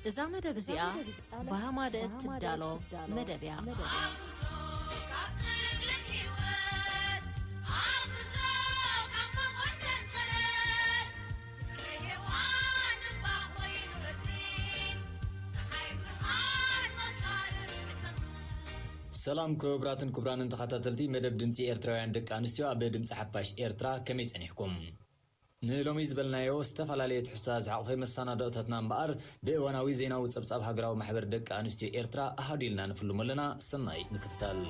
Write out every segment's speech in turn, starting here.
እዛ መደብ እዚኣ ብሃማደት ትዳሎ መደብ እያ። ሰላም ክቡራትን ክቡራንን ተኸታተልቲ መደብ ድምፂ ኤርትራውያን ደቂ ኣንስትዮ ኣብ ድምፂ ሓፋሽ ኤርትራ፣ ከመይ ጸኒሕኩም? ንሎሚ ዝበልናዮ ዝተፈላለየ ትሕዝቶታት ዝሓቖፈ መሰናድኦታትና እምበኣር፣ ብእዋናዊ ዜናዊ ጸብጻብ ሃገራዊ ማሕበር ደቂ ኣንስትዮ ኤርትራ ኣሃዱ ኢልና ንፍልሞ ኣለና። ሰናይ ምክትታል።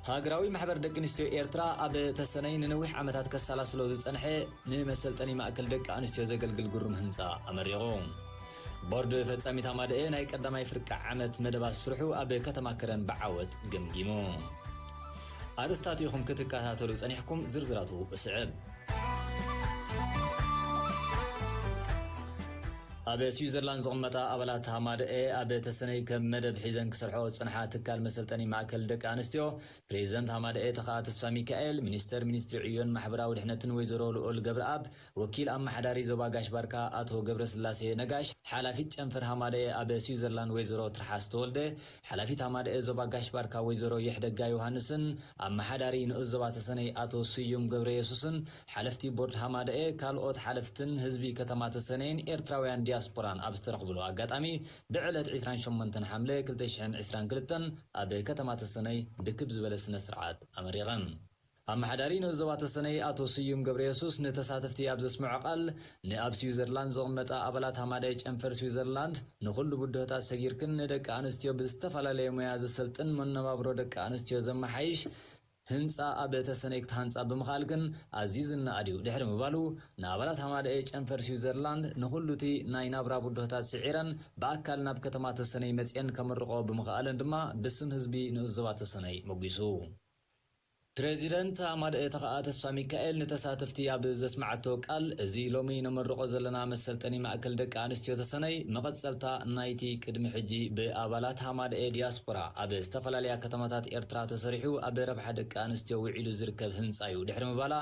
ሃገራዊ ማሕበር ደቂ ኣንስትዮ ኤርትራ ኣብ ተሰነይ ንነዊሕ ዓመታት ከሰላስሎ ዝጸንሐ ንመሰልጠኒ ማእከል ደቂ ኣንስትዮ ዘገልግል ግሩም ህንጻ ኣመሪቑ። ቦርድ ፈጻሚት ሃማደኤ ናይ ቀዳማይ ፍርቂ ዓመት መደባት ስርሑ ኣብ ከተማ ከረን ብዓወት ገምጊሙ። ኣርእስታት ኢኹም ክትከታተሉ ጸኒሕኩም፣ ዝርዝራቱ እስዕብ። ኣብ ስዊዘርላንድ ዝቕመጣ ኣባላት ሃማደኤ ኣብ ተሰነይ ከም መደብ ሒዘን ክሰርሖ ዝጸንሓ ትካል መሰልጠኒ ማእከል ደቂ ኣንስትዮ፣ ፕሬዚደንት ሃማደኤ ተኸኣ ተስፋ ሚካኤል፣ ሚኒስተር ሚኒስትሪ ዕዮን ማሕበራዊ ድሕነትን ወይዘሮ ልኡል ገብረኣብ፣ ወኪል ኣመሓዳሪ ዞባ ጋሽ ባርካ ኣቶ ገብረስላሴ ነጋሽ፣ ሓላፊት ጨንፈር ሃማደኤ ኣብ ስዊዘርላንድ ወይዘሮ ትርሓስ ተወልደ፣ ሓላፊት ሃማደኤ ዞባ ጋሽ ባርካ ወይዘሮ የሕደጋ ዮሃንስን ኣመሓዳሪ ንኡስ ዞባ ተሰነይ ኣቶ ስዩም ገብረየሱስን፣ ሓለፍቲ ቦርድ ሃማደኤ፣ ካልኦት ሓለፍትን ህዝቢ ከተማ ተሰነይን ኤርትራውያን ዲያስፖራን ኣብ ዝተረኽብሉ ኣጋጣሚ፣ ብዕለት ዕስራን ሸሞንተን ሓምለ ክልተ ሽሕን ዕስራን ክልተን ኣብ ከተማ ተሰነይ ድክብ ዝበለ ስነ ስርዓት ኣመሪቐን። ኣመሓዳሪ ንኡስ ዞባ ተሰነይ ኣቶ ስዩም ገብረየሱስ ንተሳተፍቲ ኣብ ዘስምዖ ቃል፣ ንኣብ ስዊዘርላንድ ዝቕመጣ ኣባላት ሃማደኤ ጨንፈር ስዊዘርላንድ ንኹሉ ብድሆታት ሰጊርክን ንደቂ ኣንስትዮ ብዝተፈላለየ ሞያ ዘሰልጥን መነባብሮ ደቂ ኣንስትዮ ዘመሓይሽ ህንጻ ኣብ ተሰነይ ክትሃንጻ ብምኽኣልክን ኣዝዩ ዝነኣድ እዩ ድሕሪ ምባሉ፣ ንኣባላት ሃማደኤ ጨንፈር ስዊዘርላንድ ንኹሉቲ ናይ ናብራ ብድሆታት ስዒረን ብኣካል ናብ ከተማ ተሰነይ መጺኤን ከመርቖ ብምኽኣለን ድማ ብስም ህዝቢ ንኡስ ዞባ ተሰነይ መጒሱ። ፕሬዚደንት ሃማደኤ ተኸኣ ተስፋ ሚካኤል ንተሳተፍቲ ኣብ ዘስምዓቶ ቃል፣ እዚ ሎሚ ነመርቖ ዘለና መሰልጠኒ ማእከል ደቂ ኣንስትዮ ተሰነይ መቐጸልታ ናይቲ ቅድሚ ሕጂ ብኣባላት ሃማደኤ ዲያስፖራ ኣብ ዝተፈላለያ ከተማታት ኤርትራ ተሰሪሑ ኣብ ረብሓ ደቂ ኣንስትዮ ውዒሉ ዝርከብ ህንጻ እዩ ድሕሪ ምባላ፣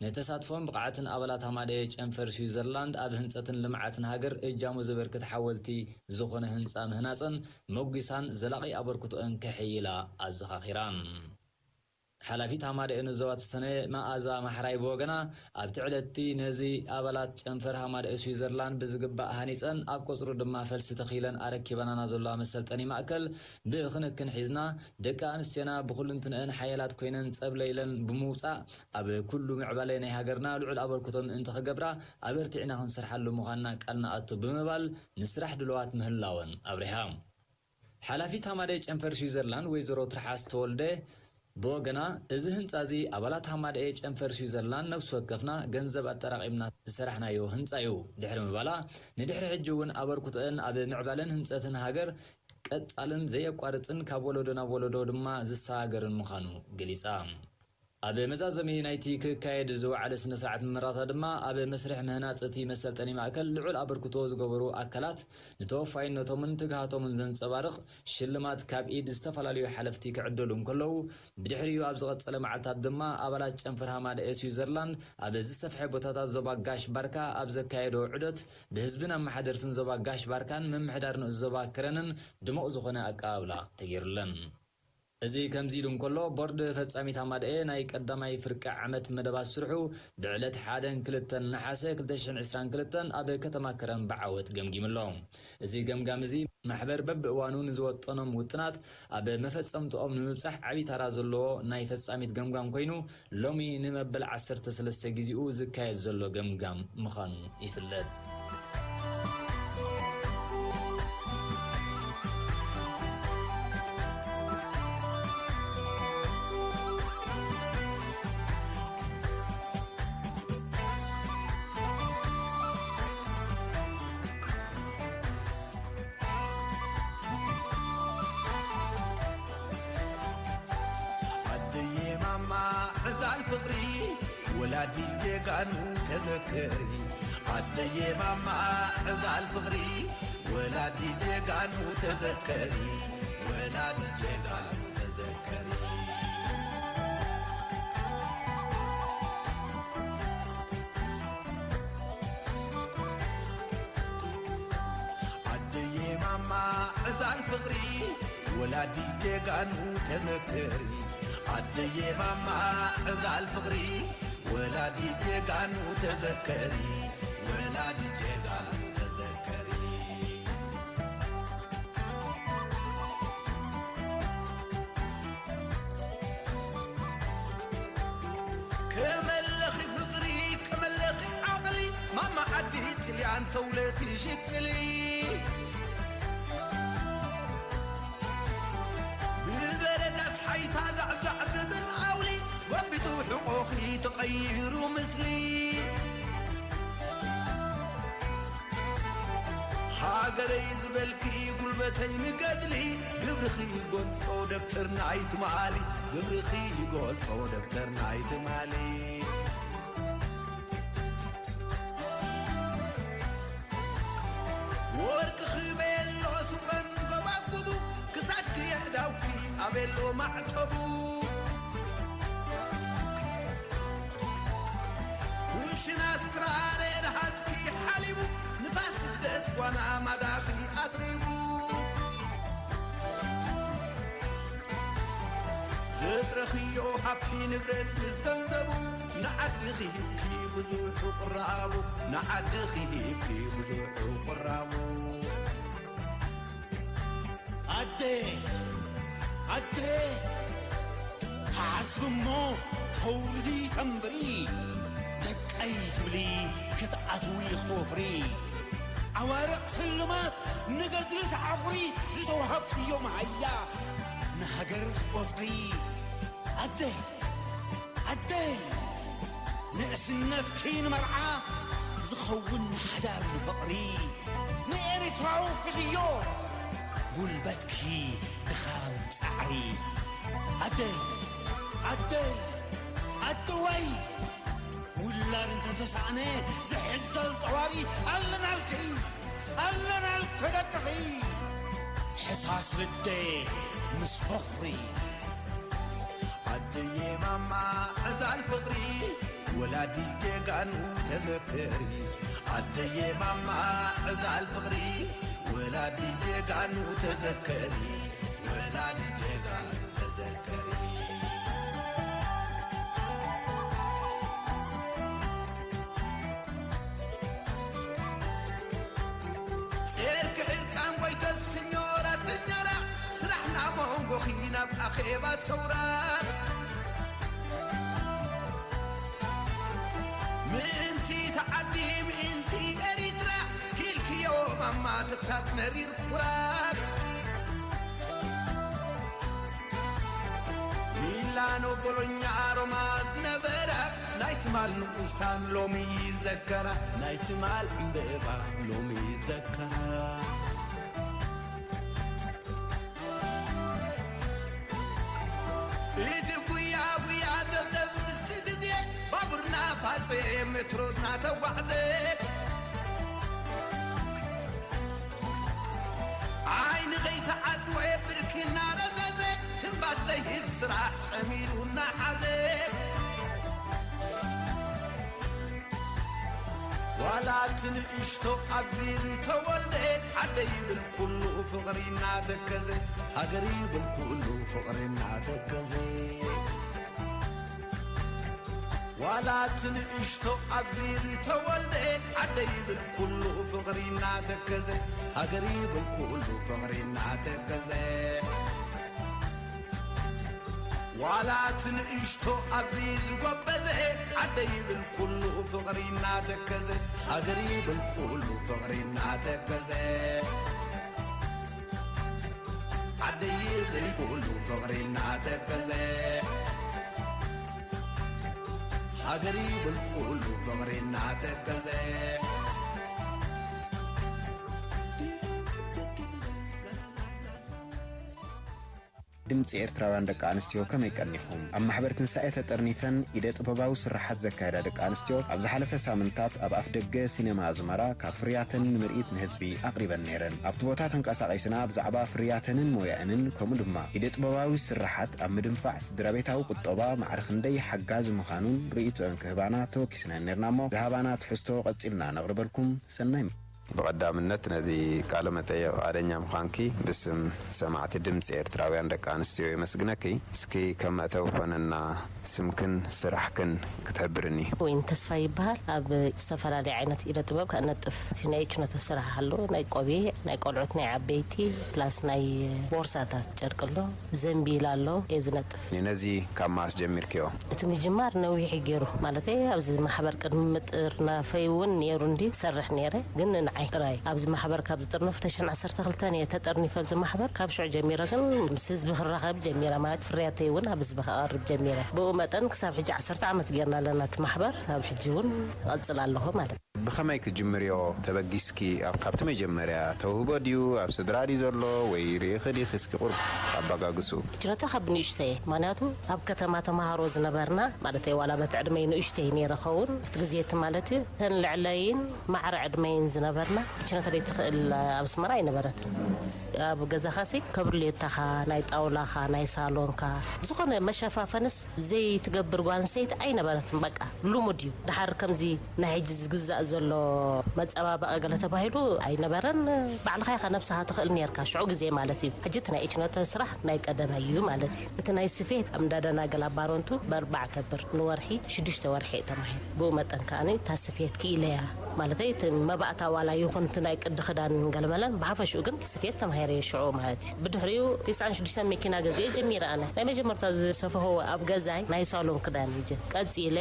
ንተሳትፎን ብቕዓትን ኣባላት ሃማደኤ ጨንፈር ስዊዘርላንድ ኣብ ህንጸትን ልምዓትን ሃገር እጃሙ ዘበርክት ሓወልቲ ዝኾነ ህንጻ ምህናጸን መጒሳን ዘላቒ ኣበርክቶአን ከሐይላ ኣዘኻኺራን። ሓላፊት ሃማደኤ ንኡስ ዞባ ተሰነይ መኣዛ ማሕራይ ብወገና፣ ኣብቲ ዕለት'ቲ ነዚ ኣባላት ጨንፈር ሃማደኤ ስዊዘርላንድ ብዝግባእ ሃኒጸን ኣብ ቀጽሩ ድማ ፈልሲ ተኺለን ኣረኪበናና ዘለዋ መሰልጠኒ ማእከል ብኽንክን ሒዝና፣ ደቂ ኣንስትዮና ብኹልንትንአን ሓያላት ኮይነን ጸብለይለን ብምውጻእ፣ ኣብ ኩሉ ምዕባለ ናይ ሃገርና ልዑል ኣበርክቶ ምእንቲ ክገብራ ኣበርቲዕና ክንሰርሓሉ ምዃንና ቃል ንኣቱ ብምባል፣ ንስራሕ ድሉዋት ምህላወን ኣብሪሃ። ሓላፊት ሃማደኤ ጨንፈር ስዊዘርላንድ ወይዘሮ ትርሓስ ተወልደ ብወገና፣ እዚ ህንጻ እዚ ኣባላት ሃማደኤ ጨንፈር ስዊዘርላንድ ነፍሲ ወከፍና ገንዘብ ኣጠራቒምና ዝሰራሕናዮ ህንጻ እዩ ድሕሪ ምባላ፣ ንድሕሪ ሕጂ እውን ኣበርክቶአን ኣብ ምዕባለን ህንጸትን ሃገር ቀጻልን ዘየቋርጽን ካብ ወለዶ ናብ ወለዶ ድማ ዝሰጋገርን ምዃኑ ገሊጻ። ኣብ መዛዘሚ ናይቲ ክካየድ ዝወዓለ ስነ ስርዓት መመረቕታ ድማ፣ ኣብ መስርሕ ምህናጽ እቲ መሰልጠኒ ማእከል ልዑል ኣበርክቶ ዝገበሩ ኣካላት ንተወፋይነቶምን ትግሃቶምን ዘንጸባርቕ ሽልማት ካብ ኢድ ዝተፈላለዩ ሓለፍቲ ክዕደሉ እንከለዉ፣ ብድሕሪኡ ኣብ ዝቐጸለ መዓልታት ድማ ኣባላት ጨንፈር ሃማደኤ ስዊዘርላንድ ኣብ ዝሰፍሐ ቦታታት ዞባ ጋሽ ባርካ ኣብ ዘካየዶ ዑደት፣ ብህዝብን ኣመሓደርትን ዞባ ጋሽ ባርካን ምምሕዳር ንኡስ ዞባ ከረንን ድሙቕ ዝኾነ ኣቀባብላ ተገይሩለን። እዚ ከምዚ ኢሉ እንከሎ፣ ቦርድ ፈጻሚት ሃማደኤ ናይ ቀዳማይ ፍርቂ ዓመት መደባት ስርሑ ብዕለት ሓደን ክልተን ነሓሰ ክልተ ሽሕን ዕስራን ክልተን ኣብ ከተማ ከረን ብዓወት ገምጊሙ ኣሎ። እዚ ገምጋም እዚ፣ ማሕበር በብእዋኑ ንዝወጠኖም ውጥናት ኣብ መፈጸምትኦም ንምብጻሕ ዓቢ ታራ ዘለዎ ናይ ፈጻሚት ገምጋም ኮይኑ፣ ሎሚ ንመበል ዓሰርተ ሰለስተ ግዜኡ ዝካየድ ዘሎ ገምጋም ምዃኑ ይፍለጥ። ዓደየ ማማ ዕዛል ፍቕሪ ወላዲት ጀጋኑ ተዘከሪ ኣደየ ማማ ዕዛል ፍቕሪ። ወላዲት ጀጋኑ ተዘከሪ፣ ወላዲት ጀጋኑ ተዘከሪ። ኣደየ ማማ ዕዛል ፍቕሪ፣ ወላዲት ጀጋኑ ተዘከሪ። ኣደየ ማማ ዕዛል ፍቕሪ፣ ወላዲት ጀጋኑ ተዘከሪ፣ ወላዲት ጀጋኑ ተዘከሪ። ከመለኺ ፍቕሪ፣ ከመለኺ ዓቕሊ፣ ማማ ዓዲ ጥልያን ተውለቲ ሽቅሊ። ብበረዳስ ሓይታ ዛዕዛዕ ዝብል ኣውሊ፣ ጎቢጡ ሕቖኺ ተቐይሩ ምስሊ። ሃገረይ ዝበልኪ ጉልበተይ ንገድሊ፣ ግብርኺ ይገልጾ ደብተር ናይ ትማሊ፣ ግብርኺ ይገልጾ ደብተር ናይ ትማሊ። ወርቅኺ ቤሎ ስፈን ጎባጉቡ፣ ክሳድኪ የእዳውኪ ኣቤሎ ማዕተቡ። ኩሽና ስትራሬ ረሃጽኪ ሓሊቡ፣ ንፋስ ስደት ጓና ማዳኺ ኣጥሪቡ። ዘጥረኽዮ ሃብቲ ንብረት ምስ ገንዘቡ፣ ንዓድኺ ሂብኪ ብዙሑ ቁራቡ፣ ንዓድኺ ሂብኪ ብዙሑ ቁራቡ። ኣደ፣ ኣደ፣ ተዓስቢ እሞ ተውልዲ ተንብሪ፣ ደቀይ ትብሊ ክትኣትዊ ክትወፍሪ። ዓዋርቕ ስልማት ንገድሊ ተዓኹሪ፣ ዝተዋሃብክዮ መሃያ ንሃገር ትቆጽሪ። ኣደ፣ ኣደ፣ ንእስነትኪ ንመርዓ ዝኸውን ንሓዳር ንፍቕሪ፣ ንኤርትራዊ ፍልዮ ጉልበትኪ ድኻም ጻዕሪ። ኣደ፣ ኣደ፣ ኣደዋይ፣ ውላድ እንተተሳእነ ዝሕዘል ጠዋሪ ኣለናልኪ፣ ኣለናልኪ ደቅኺ። ሕሳስ ልደ ምስ ፈኽሪ። ኣደየ ማማ ዕዛል ፍቕሪ፣ ወላዲት ጀጋኑ ተዘከሪ። ኣደየ ማማ ዕዛል ፍቕሪ፣ ወላዲት ጀጋኑ ተዘከሪ። ወላዲት ጀጋኑ ተዘከሪ። ጨርቂ ዕርቃን ጎይተት ስኞራ፣ ስኞራ፣ ስራሕና መንጎኺ ናብ ኣኼባ ሰውራ። ምእንቲ ተዓዲ፣ ምእንቲ ኤሪትራ፣ ኪልክዮ ማማ ትብታት መሪር ኩራት። ሚላኖ፣ ቦሎኛ፣ ሮማ ዝነበራ፣ ናይ ትማል ንኡሳን ሎሚ ይዘከራ፣ ናይ ትማል ዕምበባ ሎሚ ይዘከራ። እቲ ጉያ ጉያ ዘብዘብ ምስቲ ግዜ፣ ባቡርና ፋፀ፣ ሜትሮና ተጓዕዘ። ዓይኒ ከይተዓጽወ ብርኪ እናረዘዘ፣ ትንፋስ ዘይህብ ስራሕ ጸሚሩ እናሓዘ። ዋላ እቲ ንእሽቶ ኣብዚ ዝተወልደ፣ ዓደይ ይብል ኩሉ ፍቕሪ እናተከዘ፣ ሃገር ይብል ኩሉ ፍቕሪ እናተከዘ። ዋላ እቲ ንእሽቶ ኣብዚ ዝተወልደ፣ ዓደይ ይብል ኩሉ ፍቕሪ እናተከዘ፣ ሃገር ይብል ኩሉ ፍቕሪ እናተከዘ። ዋላ እቲ ንእሽቶ ኣብዚ ዝጎበዘ፣ ዓደይ ይብል ኩሉ ፍቕሪ እናተከዘ፣ ሃገር ይብል ኩሉ ፍቕሪ እናተከዘ። ዓደይ ይብል ኩሉ ፍቕሪ እናተከዘ፣ ሃገር ይብል ኩሉ ፍቕሪ እናተከዘ። ድምፂ ኤርትራውያን ደቂ ኣንስትዮ ከመይ ቀኒኹም? ኣብ ማሕበር ትንሳኤ ተጠርኒፈን ኢደ ጥበባዊ ስራሓት ዘካየዳ ደቂ ኣንስትዮ ኣብ ዝሓለፈ ሳምንታት ኣብ ኣፍ ደገ ሲነማ ኣዝመራ ካብ ፍርያተን ንምርኢት ንህዝቢ ኣቕሪበን ነይረን። ኣብቲ ቦታ ተንቀሳቒስና ብዛዕባ ፍርያተንን ሞያአንን ከምኡ ድማ ኢደ ጥበባዊ ስራሓት ኣብ ምድንፋዕ ስድራ ቤታዊ ቁጠባ ማዕረ ክንደይ ሓጋዚ ምዃኑን ርእይቶአን ክህባና ተወኪስናን ነርና እሞ ዝሃባና ትሕዝቶ ቀጺልና ነቕርበልኩም። ሰናይ። ብቐዳምነት ነዚ ቃለ መጠይቕ ፍቓደኛ ምዃንኪ ብስም ሰማዕቲ ድምፂ ኤርትራውያን ደቂ ኣንስትዮ የመስግነኪ። እስኪ ከም መእተዊ ኮነና ስምክን ስራሕክን ክትሕብርኒ። ወይን ተስፋ ይበሃል። ኣብ ዝተፈላለዩ ዓይነት ኢደ ጥበብ ከነጥፍ እቲ ናይ እችነተ ስራሕ ኣሎ። ናይ ቆቢዕ፣ ናይ ቆልዑት፣ ናይ ዓበይቲ ፕላስ ናይ ቦርሳታት ጨርቂ ኣሎ። ዘንቢል ኣሎ። እየ ዝነጥፍ። ነዚ ካብ መኣስ ጀሚርክዮ? እቲ ምጅማር ነዊሕ ገይሩ፣ ማለት ኣብዚ ማሕበር ቅድሚ ምጥርናፈይ እውን ነይሩ እንዲ ሰርሕ ነይረ። ግን ንዓይ ጥራይ ኣብዚ ማሕበር ካብ ዝጥርነፍ ተሽን ዓሰርተ ክልተን እየ ተጠርኒፈ ኣብዚ ማሕበር። ካብ ሽዑ ጀሚረ ግን ምስ ህዝቢ ክራኸብ ጀሚረ፣ ማለት ፍርያተይ እውን ኣብ ህዝቢ ከቐርብ ጀሚረ። ብኡ መጠን ክሳብ ሕጂ ዓሰርተ ዓመት ጌርና ኣለና እቲ ማሕበር። ክሳብ ሕጂ እውን እቐጽል ኣለኹ ማለት እዩ። ብኸመይ ክጅምርዮ ተበጊስኪ? ኣብ ካብቲ መጀመርያ ተውህቦ ድዩ ኣብ ስድራ ድዩ ዘሎ ወይ ርኢኺ ዲኺ? እስኪ ቁርብ ኣበጋግሱ። ችነቶ ካብ ንእሽተይ፣ ምኽንያቱ ኣብ ከተማ ተምሃሮ ዝነበርና፣ ማለት ዋላ በቲ ዕድመይ ንእሽተይ ነይረ ኸውን፣ እቲ ግዜ እቲ ማለት እዩ፣ ተን ልዕለይን ማዕረ ዕድመይን ዝነበርና፣ ችነቶ ደይ ትኽእል ኣብ ኣስመራ ኣይነበረትን። ኣብ ገዛኻሲ ከብርሌታኻ፣ ናይ ጣውላኻ፣ ናይ ሳሎንካ፣ ዝኾነ መሸፋፈንስ ዘይትገብር ጓል ኣንስተይቲ ኣይነበረትን። በቃ ልሙድ እዩ። ድሓር ከምዚ ናይ ሕጂ ዝግዛእ ዘሎ መጸባበቒ ገለ ተባሂሉ ኣይነበረን። ባዕልኻ ኢኻ ነብስኻ ትኽእል ነርካ፣ ሽዑ ግዜ ማለት እዩ። ሕጂ እቲ ናይ እችነተ ስራሕ ናይ ቀደም እዩ ማለት እዩ። እቲ ናይ ስፌት ኣብ እንዳደናገል ኣብ ባሮንቱ ብኣርባዕተ ብር ንወርሒ ሽዱሽተ ወርሒ እዩ ተማሂሩ። ብኡ መጠን ከኣ እታ ስፌት ክኢለያ፣ ማለተይ እቲ መባእታ ዋላ ይኹን እቲ ናይ ቅዲ ክዳን ገልመለን ብሓፈሽኡ ግን እቲ ስፌት ተማሂረ ሽዑ ማለት እዩ። ብድሕሪኡ ትስዓን ሽዱሽተን መኪና ገዚኤ ጀሚረ። ኣነ ናይ መጀመርታ ዝሰፈኸዎ ኣብ ገዛይ ናይ ሳሎን ክዳን እዩ። ቀጺለ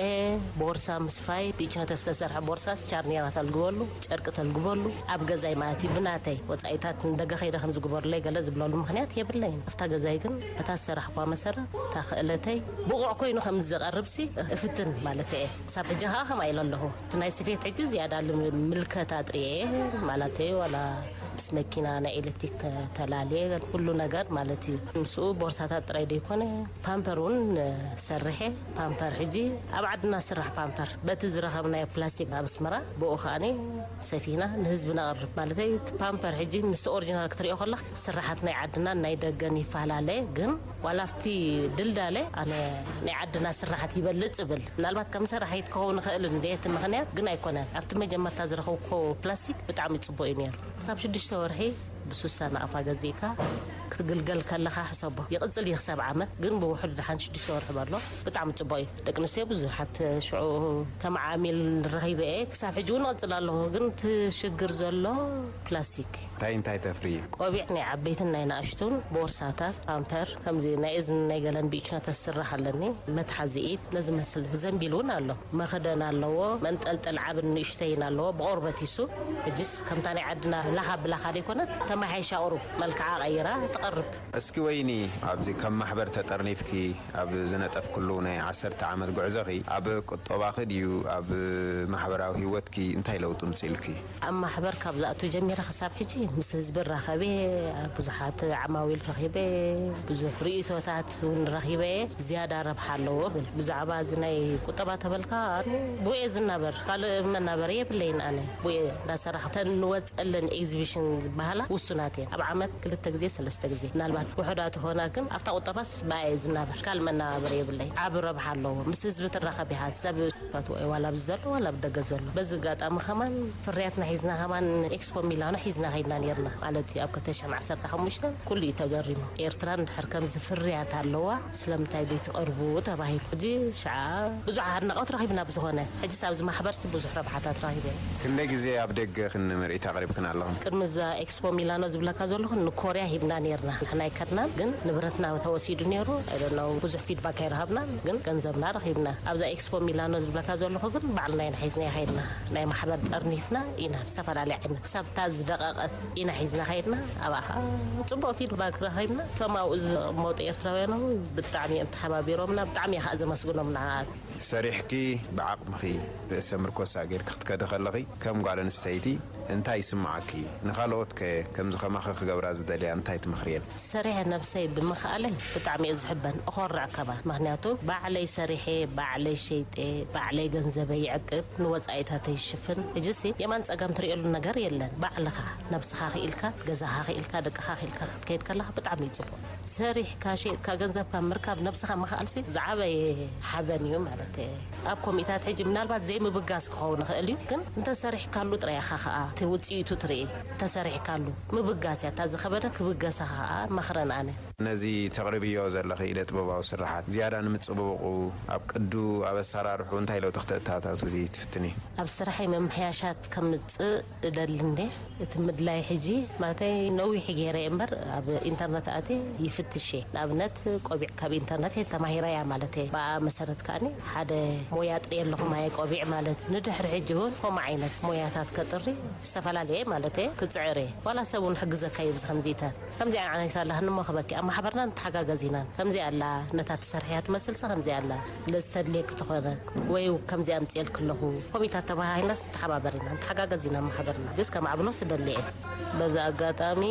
ቦርሳ ምስፋይ ብእጅና ዝተሰርሐ ቦርሳስ ቻርኔራ ተልግበሉ፣ ጨርቂ ተልግበሉ፣ ኣብ ገዛይ ማለት እዩ። ብናተይ ወጻኢታት ንደገ ከይደ ከም ዝግበሩለይ ገለ ዝብለሉ ምኽንያት የብለይን። ኣብታ ገዛይ ግን በታ ዝሰራሕኳ መሰረት እታ ክእለተይ ብቑዕ ኮይኑ ከም ዝቐርብሲ እፍትን ማለት እየ። ክሳብ ሕጂ ከኣ ከምኣ ኢለ ኣለኹ። እቲ ናይ ስፌት ሕጂ ዝያዳ ልምልከት ኣጥርየ ማለት እዩ። ዋላ ምስ መኪና ናይ ኤሌክትሪክ ተ-፣ ተላልየ ኩሉ ነገር ማለት እዩ። ምስኡ ቦርሳታት ጥራይ ደይኮነ ፓምፐር እውን ሰርሐ። ፓምፐር ሕጂ ኣብ ዓድና ስራሕ ፓምፐር በቲ ዝረኸብናዮ ፕላስቲክ ኣብ ኣስመራ ብኡ ከኣኒ ሰፊና ንህዝቢ ነቕርብ። ማለተይ እቲ ፓምፐር ሕጂ ምስቲ ኦሪጂናል ክትሪኦ ከለኻ ስራሓት ናይ ዓድናን ናይ ደገን ይፈላለ፣ ግን ዋላ ኣብቲ ድልዳለ ኣነ ናይ ዓድና ስራሓት ይበልጽ እብል። ምናልባት ከም ሰራሒት ክኸውን ይኽእል እንደ እቲ ምኽንያት ግን ኣይኮነን። ኣብቲ መጀመርታ ዝረኸብኮ ፕላስቲክ ብጣዕሚ ጽቡቕ እዩ ነይሩ። ክሳብ ሽዱሽተ ወርሒ ብሱሳ ናቕፋ ገዚእካ ክትግልገል ከለኻ ሕሰቦ። ይቕጽል እዩ ክሳብ ዓመት፣ ግን ብውሑድ ደሓን ሽዱሽተ ወርሒ በሎ። ብጣዕሚ ጽቡቕ እዩ። ደቂ ኣንስትዮ ብዙሓት ሽዑ ከም ዓሚል ረኺበ እየ። ክሳብ ሕጂ እውን እቕጽል ኣለኹ፣ ግን እቲ ሽግር ዘሎ ፕላስቲክ። እንታይ እንታይ ተፍሪ? ቆቢዕ ናይ ዓበይትን ናይ ንኣሽቱን፣ ቦርሳታት፣ ፓምፐር፣ ከምዚ ናይ እዝኒ ናይ ገለን ብኢችና ተስራሕ ኣለኒ። መትሓዚ ኢድ ነዚ መስል ዘንቢል እውን ኣሎ። መኽደን ኣለዎ፣ መንጠልጠል ዓብን ንእሽተይን ኣለዎ፣ ብቆርበት ይሱ። ሕጅስ ከምታ ናይ ዓድና ላኻ ብላኻ ደይኮነት፣ ተማሓይሻ ቁሩብ መልክዓ ቀይራ ትቐርብ። እስኪ ወይኒ፣ ኣብዚ ከም ማሕበር ተጠርኒፍኪ ኣብ ዝነጠፍክሉ ናይ ዓሰርተ ዓመት ጉዕዞኺ፣ ኣብ ቁጠባኺ ድዩ ኣብ ማሕበራዊ ህይወትኪ እንታይ ለውጢ ምጽኢልኪ? ኣብ ማሕበር ካብ ዝኣቱ ጀሚረ ክሳብ ሕጂ ምስ ህዝቢ ራኸበ፣ ብዙሓት ዓማዊል ረኺበ፣ ብዙሕ ርእይቶታት እውን ረኺበ፣ ዝያዳ ረብሓ ኣለዎ ብል። ብዛዕባ እዚ ናይ ቁጠባ ተበልካ፣ ኣነ ብኡ እየ ዝናበር፣ ካልእ መናበሪ የብለይን። ኣነ ብኡ እየ እንዳሰራሕኩ፣ ተን ንወፀለን ኤግዚቢሽን ዝበሃላ ውሱናት እየን። ኣብ ዓመት ክልተ ግዜ፣ ሰለስተ ግዜ፣ ምናልባት ውሑዳት ዝኾና፣ ግን ኣብታ ቁጠባስ ብኣ እየ ዝናበር። ካልእ መነባበሪ የብለይን። ዓቢ ረብሓ ኣለዎ። ምስ ህዝቢ ትራኸብ ኢኻ። ሰብ ፈትዎ እዩ፣ ዋላ ኣብዚ ዘሎ ዋላ ኣብ ደገ ዘሎ። በዚ ኣጋጣሚ ከማን ፍርያትና ሒዝና ከማን ኤክስፖ ሚላኖ ሒዝና ከይድና ነይርና ማለት እዩ። ኣብ ክልተ ሽሕን ዓሰርተ ሓሙሽተን ኩሉ እዩ ተገሪሙ። ኤርትራ እንድሕር ከምዚ ፍርያት ኣለዋ ስለምንታይ ዘይትቐርቡ ተባሂሉ። ሕጂ ሽዓ ብዙሕ ኣድናቖት ረኺብና ብዝኾነ። ሕጂስ ኣብዚ ማሕበርሲ ብዙሕ ረብሓታት ረኺበ። ክንደይ ግዜ ኣብ ደገ ክንምርኢት ኣቕሪብክን ኣለኹም? ቅድሚ እዛ ኤክስፖ ሚላኖ ዝብለካ ዘለኹ ንኮርያ ሂብና ነይርና። ንሕና ኣይከድናን፣ ግን ንብረትና ተወሲዱ ነይሩ። I don't know፣ ብዙሕ ፊድባክ ኣይረኸብናን፣ ግን ገንዘብና ረኺብና። ኣብዛ ኤክስፖ ሚላኖ ዝብለካ ዘለኹ ግን ባዕልና ኢና ሒዝናዮ ከይድና። ናይ ማሕበር ጠርኒፍና ኢና፣ ዝተፈላለየ ዓይነት። ክሳብ እታ ዝደቐቐት ኢና ሒዝና ከይድና። ኣብኣ ኸዓ ጽቡቕ ፊድባክ ረኺብና። እቶም ኣብኡ ዝቕመጡ ኤርትራውያን እውን ብጣዕሚ እዮም ተሓባቢሮምና። ብጣዕሚ እየ ኸዓ ዘመስግኖም ንዓኣት። ሰሪሕኪ ብዓቕምኺ ርእሰ ምርኮሳ ጌርኪ ክትከዲ ከለኺ፣ ከም ጓል ኣንስተይቲ እንታይ ይስምዓኪ? ንኻልኦት ከ ከምዚ ከማኺ ክገብራ ዝደልያ እንታይ ትመኽሪ? እየን። ሰሪሐ ነብሰይ ብምኽኣለይ ብጣዕሚ እየ ዝሕበን፣ እኾርዕ ከማን። ምኽንያቱ ባዕለይ ሰሪሐ፣ ባዕለይ ሸይጠ፣ ባዕለይ ገንዘበይ ይዕቅብ፣ ንወጻኢታተይ ይሽፍን። ሕጂሲ የማን ጸጋም ትርእየሉ ነገር የለን። ባዕልኻ ነብስኻ ክኢልካ፣ ገዛኻ ክኢልካ፣ ደቅኻ ክኢልካ ክትከይድ ከለኻ ብጣዕሚ እዩ ጽቡቕ። ሰሪሕካ፣ ሸይጥካ፣ ገንዘብካ ምርካብ፣ ነብስኻ ምኽኣልሲ ዝዓበየ ሓበን እዩ ማለት እየ። ኣብ ኮሚታት ሕጂ ምናልባት ዘይምብጋስ ክኸውን ይኽእል እዩ፣ ግን እንተሰሪሕካሉ ጥራይ ኢኻ ኸኣ እቲ ውጽኢቱ ትርኢ። እንተሰሪሕካሉ ምብጋስ እያ፣ እታ ዝኸበደት ክብገሰኻ ኸኣ እመኽረን ኣነ። ነዚ ተቕርብዮ ዘለኺ ኢደ ጥበባዊ ስርሓት ዝያዳ ንምጽብብቑ፣ ኣብ ቅዱ፣ ኣብ ኣሰራርሑ እንታይ ለውጢ ክተእታታቱ እዚ ትፍትኒ? ኣብ ስራሐይ ምምሕያሻት ከምጽእ እደሊ እንዴ? እቲ ምድላይ ሕጂ ማለተይ ነዊሕ ገይረ እየ እምበር ኣብ ኢንተርነት ኣትየ ይፍትሽ እየ። ንኣብነት ቆቢዕ ካብ ኢንተርነት እየ ተማሂረያ ማለት እየ። ብኣ መሰረት ከኣኒ ሓደ ሞያ ጥርየ ኣለኹ፣ ማየ ቆቢዕ ማለት። ንድሕሪ ሕጂ እውን ከምኡ ዓይነት ሞያታት ከጥሪ ዝተፈላለየ ማለት እየ ክጽዕር እየ። ዋላ ሰብ እውን ሕግዘካ እዩ ብዚ ከምዚታት። ከምዚኣ ዓይነት ኣላ ክንሞ ክበኪ ኣብ ማሕበርና ንተሓጋገዝ ኢና። ከምዚኣ ኣላ ነታ ትሰርሕያ ትመስልሲ ከምዚኣ ኣላ። ስለዚ ተድልየኪ ተኾነ ወይ ከምዚ ኣምፅኤልኪ ኣለኹ ኮሚታት ተባሃሂልናስ ንተሓባበር ኢና፣ ንተሓጋገዝ ኢና ማሕበርና። ጀስ ከማዕብሎ ስደሊ እየ። በዚ ኣጋጣሚ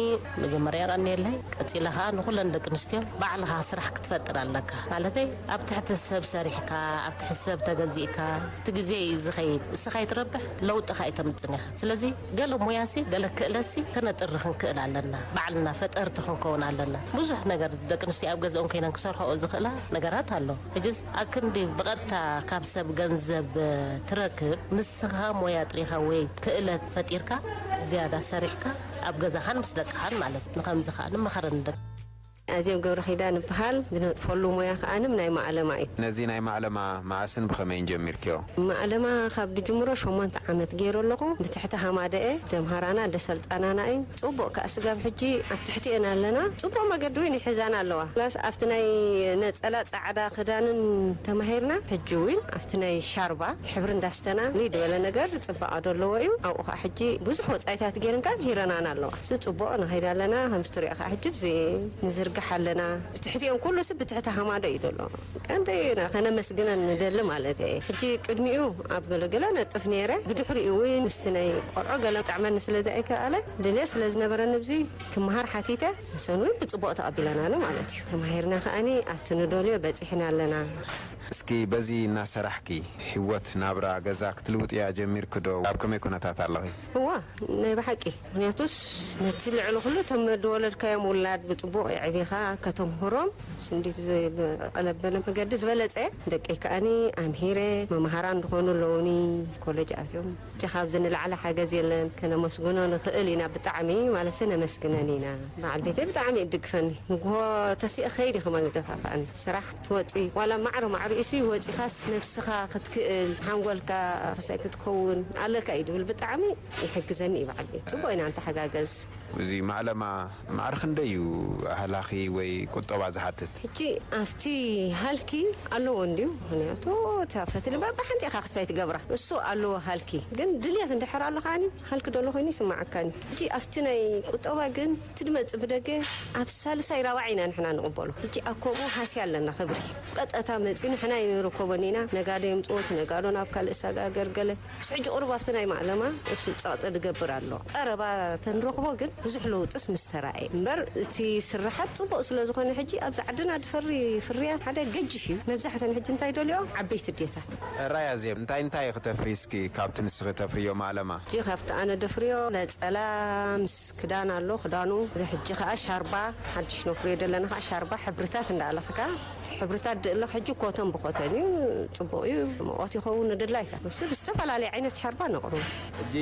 መጀመርያ ቀኒየለይ፣ ቀፂለ ከዓ ንኩለን ደቂ ኣንስትዮ ባዕልኻ ስራሕ ክትፈጥር ኣለካ። ማለተይ ኣብ ትሕቲ ሰብ ሰሪሕካ፣ ኣብ ትሕቲ ሰብ ተገዚእካ፣ እቲ ግዜ እዩ ዝኸይድ። እስኻ ይትረብሕ ለውጥኻ እዩ ተምፅን ኢኻ። ስለዚ ገለ ሞያሲ ገለ ክእለሲ ከነጥሪ ክንክእል ኣለና። ባዕልና ፈጠርቲ ክንከውን ኣለና። ብዙሕ ነገር ደቂ ኣንስትዮ ኣብ ገዝኦን ኮይነን ክሰርሕኦ ዝኽእላ ነገራት ኣሎ። ሕጅስ ኣክንዲ ብቐጥታ ካብ ሰብ ገንዘብ ትረክብ፣ ንስኻ ሞያ ጥሪኻ ወይ ክእለት ፈጢርካ ዝያዳ ሰሪሕካ ኣብ ገዛኻን ምስ ደቅኻን ማለት ንኸምዚ ኸኣ ንመኸረን ደቂ ኣዜብ ገብረኺዳን እበሃል። ዝነጥፈሉ ሞያ ከኣ ናይ ማዕለማ እዩ። ነዚ ናይ ማዕለማ መኣስን ብኸመይን ጀሚርክዮ? ማዕለማ ካብ ድጅምሮ ሸሞንተ ዓመት ገይረ ኣለኹ። ብትሕቲ ሃማደኤ ዘምሃራና ደሰልጣናና እዩ። ጽቡቕ ከኣ ስጋብ ሕጂ ኣብ ትሕቲኤን ኣለና። ጽቡቕ መገዲ እውን ይሕዛና ኣለዋ። ፕላስ ኣብቲ ናይ ነጸላ ጻዕዳ ክዳንን ተማሂርና። ሕጂ እውን ኣብቲ ናይ ሻርባ ሕብሪ እንዳስተና ልይ ዝበለ ነገር ጽባቐ ዶ ኣለዎ እዩ። ኣብኡ ከዓ ሕጂ ብዙሕ ወጻኢታት ገይረን ከዓ ምሂረናን ኣለዋ። እዚ ጽቡቕ ንኸይድ ኣለና። ከምዚ ትሪኦ ከዓ ሕጂ ብዚ ንዝርግሕ ኣለና። ብትሕቲኦም ኩሉ ስብ ብትሕቲ ሃማዶ እዩ ዘሎ። ቀንዲ ከነመስግነን ንደሊ ማለት እየ። ሕጂ ቅድሚኡ ኣብ ገለገለ ነጥፍ ነይረ። ብድሕሪኡ እውን ምስቲ ናይ ቆልዑ ገለ ጥዕመኒ ስለ ዘይከኣለ ድልየት ስለ ዝነበረኒ ብዚ ክመሃር ሓቲተ። ንሰን እውን ብጽቡቕ ተቐቢለናኒ ማለት እዩ። ተማሂርና ከኣኒ ኣብቲ ንደልዮ በጺሕና ኣለና። እስኪ በዚ እናሰራሕኪ ህይወት ናብራ ገዛ ክትልውጥያ ጀሚርኪ ዶ? ኣብ ከመይ ኩነታት ኣለኺ? እዋ፣ ናይ ብሓቂ። ምኽንያቱስ ነቲ ልዕሊ ኩሉ እቶም ዝወለድካዮም ውላድ ብጽቡቕ የዕቢኻ ከተምህሮም ስንዲት ዝቐለበለ መገዲ ዝበለጸ ደቀይ ከኣኒ ኣምሂረ መምሃራን ዝኾኑ ኣለዉኒ ኮሌጅ ኣትዮም። እጂ ካብዚ ንላዕሊ ሓገዝ የለን። ከነመስግኖ ንኽእል ኢና ብጣዕሚ ማለትሲ ነመስግነን ኢና። በዓል ቤተይ ብጣዕሚ ይድግፈኒ። ንግሆ ተሲእ ኸይድ እዩ ከማን ዝደፋፍኣኒ። ስራሕ ትወፂ ዋላ ማዕረ ማዕሪኡ ሲ ወፂኻስ ነብስኻ ክትክእል ሓንጎልካ ክስታይ ክትከውን ኣለካ እዩ ድብል። ብጣዕሚ ይሕግዘኒ እዩ በዓል ቤት። ፅቡቅ ኢና ንተሓጋገዝ። እዚ ማዕለማ ማዕረ ክንደይ እዩ ሃላኺ ወይ ቁጠባ ዝሓትት? ሕጂ ኣብቲ ሃልኪ ኣለዎ እንድዩ። ምኽንያቱ እታ ፈትሊ በብሓንቲ ኢኻ ክስታይ ትገብራ። እሱ ኣለዎ ሃልኪ። ግን ድልየት እንድሕር ኣሎ ከኣኒ ሃልኪ ደሎ ኮይኑ ይስማዓካኒ። ሕጂ ኣብቲ ናይ ቁጠባ ግን ትድመጽ ብደገ ኣብ ሳልሳይ ራባዕ ኢና ንሕና ንቕበሎ። ሕጂ ኣብ ከምኡ ሃስያ ኣለና ክብሪ። ቀጠታ መጺኡ ንሕና ኣይንርከቦን ኢና። ነጋዶ የምጽዎ፣ እቲ ነጋዶ ናብ ካልእ ሰጋገር ገለ። ምስ ሕጂ ቁሩብ ኣብቲ ናይ ማዕለማ እሱ ጸቕጢ ዝገብር ኣሎ። ቀረባ ተንረኽቦ ግን ብዙሕ ለውጥስ ምስ ተራእየ። እምበር እቲ ስራሓት ጽቡቕ ስለ ዝኾነ ሕጂ ኣብዚ ዓድና ድፈሪ ፍርያት ሓደ ገጅሽ እዩ። መብዛሕተን ሕጂ እንታይ ደልዮ? ዓበይቲ ድየታት። ራያ ዜብ፣ እንታይ እንታይ ክተፍሪ እስኪ ካብቲ ንስኺ ተፍርዮ ማዕለማ? ሕጂ ካብቲ ኣነ ደፍርዮ ነጸላ ምስ ክዳን ኣሎ፣ ክዳኑ። እዚ ሕጂ ከኣ ሻርባ፣ ሓድሽ ነፍርዮ ዘለና ከኣ ሻርባ ሕብርታት እንዳኣለኽካ። እቲ ሕብርታት ድእለኽ ሕጂ ኮተን ብኮተን እዩ፣ ጽቡቕ እዩ። ሙቐት ይኸውን ንድላይካ። ንሱ ብዝተፈላለየ ዓይነት ሻርባ ነቕርቦ። ሕጂ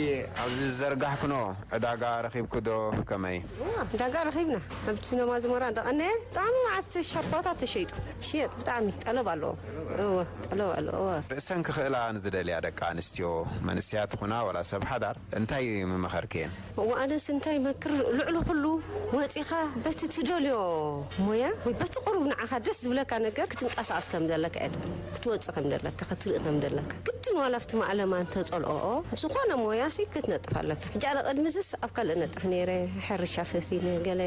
ኣብዚ ዝዘርጋሕክኖ ዕዳጋ ረኺብኩ ዶ? ከመይ? እዋ፣ ዕዳጋ ረኺብና። ኣብቲ ሲነማ ዝመራ እንዳቐነየ ብጣዕሚ መዓት ሻርባታት ተሸይጡ። ሽየጥ ብጣዕሚ ጠለብ ኣለዎ። እወ፣ ጠለብ ኣለዎ። እወ። ርእሰን ክኽእላ ንዝደልያ ደቂ ኣንስትዮ፣ መንእሰያት ኹና ዋላ ሰብ ሓዳር፣ እንታይ ምመኸርክየን? እወ፣ ኣነስ እንታይ መክር፣ ልዕሊ ኩሉ ወጺኻ በቲ ትደልዮ ሞያ ወይ በቲ ቁሩብ ንዓኻ ደስ ዝብለካ ነገር ክትንቀሳቐስ ከም ዘለካ እየ። ክትወጽእ ከም ዘለካ፣ ክትርኢ ከም ዘለካ። ግድን ዋላ ኣብቲ ማዕለማ እንተጸልኦኦ፣ ዝኾነ ሞያሲ ክትነጥፍ ኣለካ። ሕጂ ኣነ ቅድሚ ዝስ ኣብ ካልእ ነጥፍ ነይረ፣ ሕርሻ ፈቲነ፣ ገለ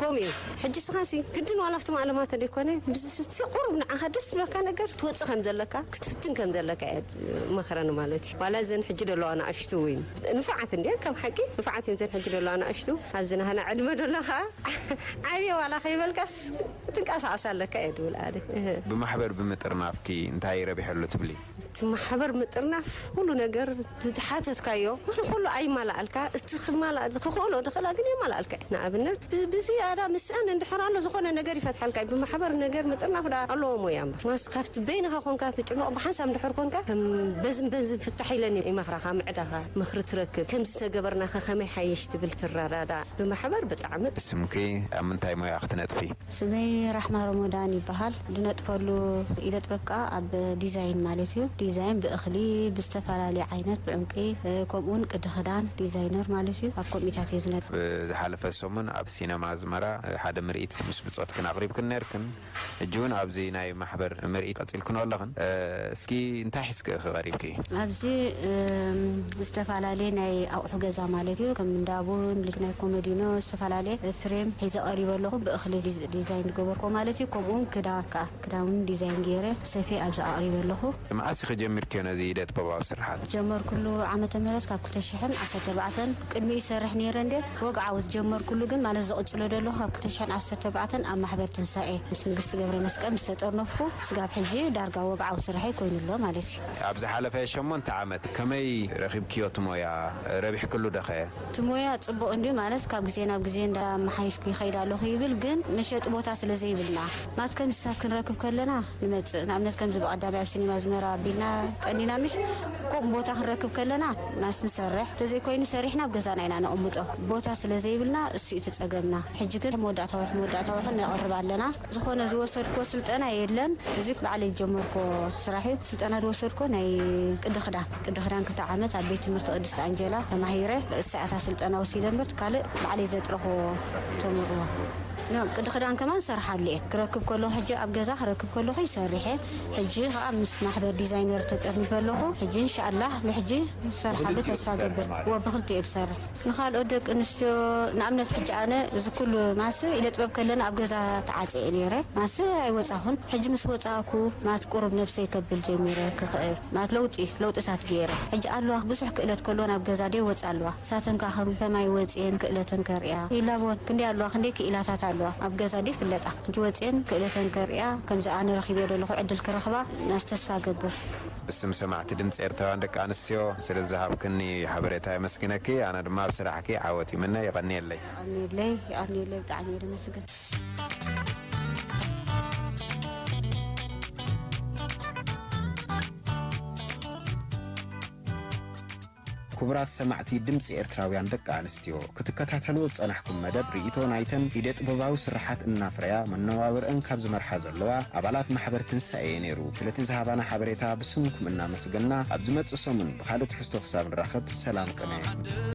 ከምኡ እዩ። ሕጂ ስኻሲ ግድን ዋላ ኣብቲ ማዕለማ ተደይኮነ፣ ብዝስ እቲ ቁሩብ ንዓኻ ደስ ዝብለካ ነገር ክትወፅእ ከም ዘለካ ክትፍትን ከም ዘለካ እየ መኽረኒ ማለት እዩ። ዋላ እዘን ሕጂ ዘለዋ ንኣሽቱ እውን ንፉዓት እንዲያን፣ ከም ሓቂ ንፉዓት እየን እዘን ሕጂ ዘለዋ ንኣሽቱ። ኣብዚ ናህና ዕድመ ዘሎ ከዓ ዓብየ ዋላ ከይበልካስ ትንቀሳቐስ ኣለካ እየ ድብል ኣነ። እህ። ብማሕበር ብምጥርናፍኪ እንታይ ረቢሐሉ ትብሊ? እቲ ማሕበር ምጥርናፍ ኩሉ ነገር ዝሓተትካዮ ኩሉ ኣይማላኣልካ፣ እቲ ክማላእ ክኽእሎ ንኽእላ ግን የማላኣልካ። ንኣብነት ብ- ብዝያዳ ምስአን እንድሕር ኣሎ ዝኾነ ነገር ይፈትሓልካ እዩ። ብማሕበር ነገር ምጥርናፍ ዳ ኣለዎ ሞያ እምበር ማስ ካብቲ በይንኻ ኮንካ ትጭነቕ ብሓንሳብ እንድሕር ኮንካ ከም በዝን በዝን ፍታሕ ኢለን ይመኽራኻ ምዕዳኻ ምኽሪ ትረክብ። ከም ዝተገበርናኸ ከመይ ሓይሽ ትብል ትረዳዳ። ብማሕበር ብጣዕሚ። ስምኪ ኣብ ምንታይ ሞያ ክትነጥፊ? ስመይ ራሕማ ረሞዳን ይበሃል። ድነጥፈሉ ኢደ ጥበብ ከኣ ኣብ ዲዛይን ማለት እዩ። ዲዛይን ብእኽሊ፣ ብዝተፈላለዩ ዓይነት፣ ብዕንቂ፣ ከምኡውን ቅዲ ክዳን ዲዛይነር ማለት እዩ። ኣብ ኮሚታት እየ ዝነጥፍ። ዝሓለፈ ሰሙን ኣብ ሲነማ ኣዝመራ ሓደ ምርኢት ምስ ብጾትክን ኣቕሪብክን ነርክን። ሕጂ እውን ኣብዚ ናይ ማሕበር ምርኢት ቀጺልክኖ ኣለኽን። እስኪ እንታይ ሒዝኪ ኢኺ ቀሪብኪ? ኣብዚ እም፣ ዝተፈላለየ ናይ ኣቑሑ ገዛ ማለት እዩ። ከም እንዳቡን፣ ልክ ናይ ኮመዲኖ፣ ዝተፈላለየ ፍሬም ሒዘ ቀሪበ ኣለኹ። ብእኽሊ ዲዝ- ዲዛይን ዝገበርኮ ማለት እዩ። ከምኡ እውን ክዳን ከኣ፣ ክዳን እውን ዲዛይን ገይረ ሰፌ ኣብዚ ኣቕሪበ ኣለኹ። መዓስ ኢኺ ጀሚርክዮ ነዚ ኢደ ጥበባዊ ስርሓት? ጀመርኩሉ ዓመተ ምህረት ካብ ክልተ ሽሕን ዓሰርተ ኣርባዕተን ቅድሚ ይሰርሕ ነይረ እንደ ወግዓዊ ዝጀመርኩሉ ግን ማለት ዝቕጽሎ ዘለኹ ካብ ክልተ ሽሕን ዓሰርተ ኣርባዕተን ኣብ ማሕበር ትንሳኤ ምስ ንግስቲ ገብረ መስቀል ምስ ተጠርነፍኩ ስጋብ ሕጂ ዳርጋ ወግዓዊ ስርሐይ ኮይኑ ኣሎ ማለት እዩ። ኣብ ዝሓለፈ ሸሞንተ ዓመት ከመይ ረኺብክዮ እቲ ሞያ? ረቢሕክሉ ደኸ? እቲ ሞያ ጽቡቕ እንድዩ ማለት ካብ ግዜ ናብ ግዜ እንዳመሓየሽኩ ይኸይድ ኣለኹ ይብል፣ ግን መሸጢ ቦታ ስለ ዘይብልና ማለት ከም ስሳት ክንረክብ ከለና ንመጽእ። ንኣብነት ከምዚ ብቐዳማይ ኣብ ሲኒማ ኣዝመራ ኣቢልና ቀኒና ምሽ ከምኡ ቦታ ክንረክብ ከለና ማስ ንሰርሕ። እንተዘይኮይኑ ሰሪሕና ኣብ ገዛና ኢና ነቕምጦ። ቦታ ስለ ዘይብልና እሱ እዩ እቲ ጸገምና። ሕጂ ግን መወዳእታ ወርሒ መወዳእታ ወርሒ ነቕርብ ኣለና። ዝኾነ ዝወሰድክዎ ስልጠና የለን። እዚ ባዕለይ ዝጀመርክዎ ስራሕ እዩ። ስልጠና ዝወሰድክዎ ናይ ቅዲ ክዳን፣ ቅዲ ክዳን ክልተ ዓመት ኣብ ቤት ትምህርቲ ቅድስቲ ኣንጀላ ተማሂረ። ብእሳዕታ ስልጠና ወሲደ እምበር ካልእ ባዕለይ ዘጥረኽዎ ተምርዎ። ኖ፣ ቅዲ ክዳን ከማን ሰርሓሉ እየ። ክረክብ ከለኹ ሕጂ ኣብ ገዛ ክረክብ ከለኹ ይሰርሕ እየ። ሕጂ ከዓ ምስ ማሕበር ዲዛይነር ተጠርኒፈ ኣለኹ። ሕጂ እንሻኣላህ ብሕጂ ዝሰርሓሉ ተስፋ ገብር። ወ ብክልቲኡ ብሰርሕ። ንኻልኦት ደቂ ኣንስትዮ ንኣብነት ሕጂ ኣነ እዚ ኩሉ ማስ ኢደ ጥበብ ከለና ኣብ ገዛ ተዓጽየ እየ ነይረ። ማስ ኣይወጻኹን። ሕጂ ምስ ወጻእኩ ማስ ቁሩብ ነብሰይ ከብል ጀሚረ ክኽእል። ማለት ለውጢ፣ ለውጥታት ገይረ። ሕጂ ኣለዋ ብዙሕ ክእለት ከሎ ናብ ገዛ ደይ ወጻ ኣለዋ። ሳተን ከ ከም ከማይ ወጽየን ክእለተን ከርእያ። ይላቦን ክንደይ ኣለዋ፣ ክንደይ ክኢላታት ኣለዋ። ኣብ ገዛ ደይ ፍለጣ። ሕጂ ወጽየን ክእለተን ከርእያ። ከምዚ ኣነ ረኺበ ዘለኹ ዕድል ክረኽባ ናስ ተስፋ ገብር። ብስም ሰማዕቲ ድምፂ ኤርትራውያን ደቂ ኣንስትዮ ስለ ዝሃብክኒ ሓበሬታ የመስግነኪ። ኣነ ድማ ኣብ ስራሕኪ ዓወት ይምነ። የቐንየለይ። የቐንየለይ፣ የቐንየለይ። ብጣዕሚ እየ ደመስግን። ክቡራት ሰማዕቲ ድምፂ ኤርትራውያን ደቂ ኣንስትዮ፣ ክትከታተልዎ ዝጸናሕኩም መደብ ርእይቶ ናይተን ኢደ ጥበባዊ ስርሓት እናፍረያ መነባብርአን ካብ ዝመርሓ ዘለዋ ኣባላት ማሕበር ትንሳኤ እዩ ነይሩ። ስለቲ ዝሃባና ሓበሬታ ብስምኩም እናመስገና፣ ኣብ ዝመጽእ ሰሙን ብኻልእ ትሕዝቶ ክሳብ ንራኸብ ሰላም ቅነ።